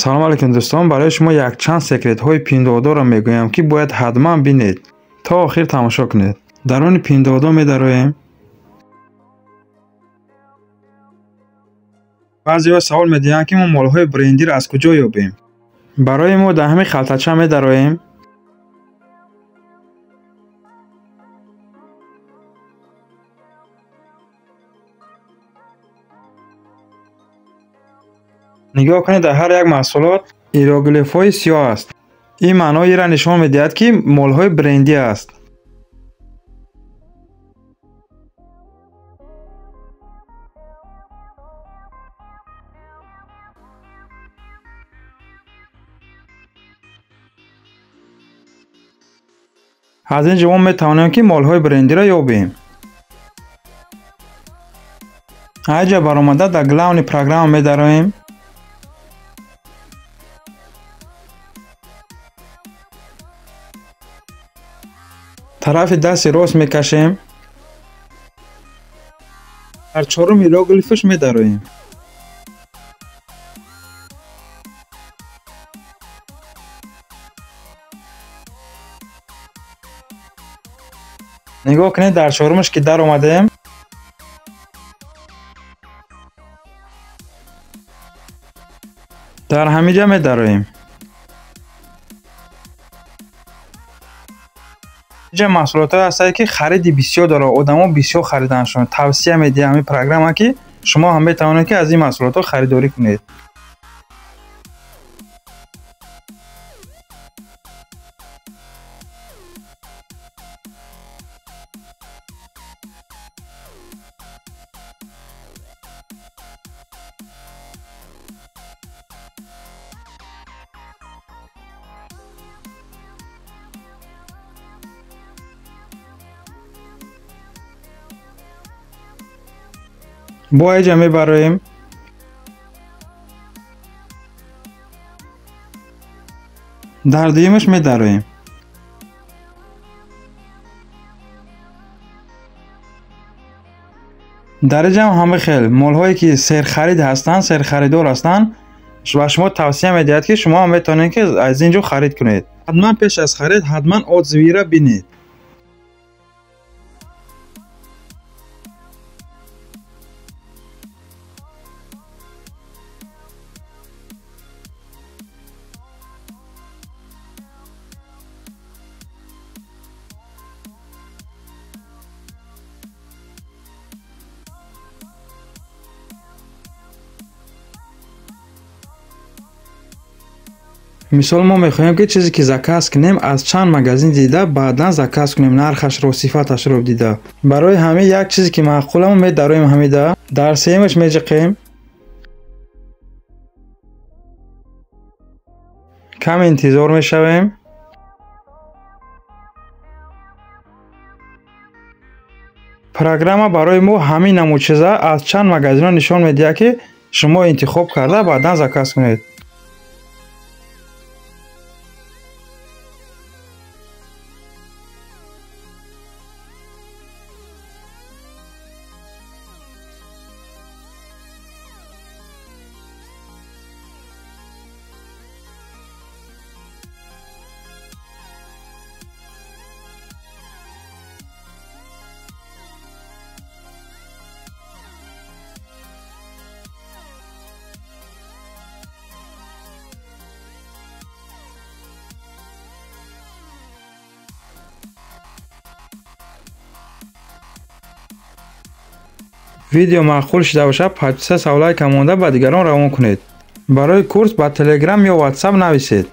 Салом алейкум дӯстон, барои шумо якчанд секретҳои Пиндуодуоро мегӯям, ки бояд ҳатман бинед. То охир тамошо кунед. Даруни Пиндуодуо медароем. Баъзеҳо савол медиҳанд, ки мо молҳои брендиро аз куҷо ёбем. Барои мо дар ҳамин халтача медароем. Нигоҳ кунед, дар ҳар як маҳсулот иероглифҳои сиёҳ аст. Ин маъноеро нишон медиҳад, ки молҳои брендӣ аст. Аз ин ҷо мо метавонем, ки молҳои брендиро ёбем. Айҷа баромада дар главни программа медароем. Тарафи дасти рост мекашем. Дар чорум иероглифш медароем. Нигоҳ кунед, дар чорумаш ки даромадем, дар ҳамиҷа медароем. Инҷа маҳсулотҳое ҳастанд, ки хариди бисёр дорад, одамо бисёр хариданашон. Тавсия медиҳам ҳамин программа, ки шумо ҳам метавонед, ки аз ин маҳсулотҳо харидорӣ кунед. Бо айҷа мебароем. Дар дуюмаш медароем. Дар инҷа ҳам ҳама хел молҳое ки серхарид ҳастанд, серхаридор ҳастанд, ва шумо тавсия медиҳад, ки шумо ҳам метавонед, ки аз ин ҷо харид кунед. Ҳатман пеш аз харид ҳатман отзывиро бинед. Мисол, мо мехоҳем, ки чизе ки заказ кунем, аз чанд магазин дида, баъдан заказ кунем, нархашро, сифаташро дида. Барои ҳамин як чизе ки маъқуламо медароем ҳамида, дар сеюмаш меҷиқем. Кам интизор мешавем. Программа барои мо ҳамин намуд чиза аз чанд магазинҳо нишон медиҳад, ки шумо интихоб карда баъдан заказ кунед. Видео маъқул шуда бошад, подписаться, лайка монда ба дигарон равон кунед. Барои курс ба Telegram ё WhatsApp нависед.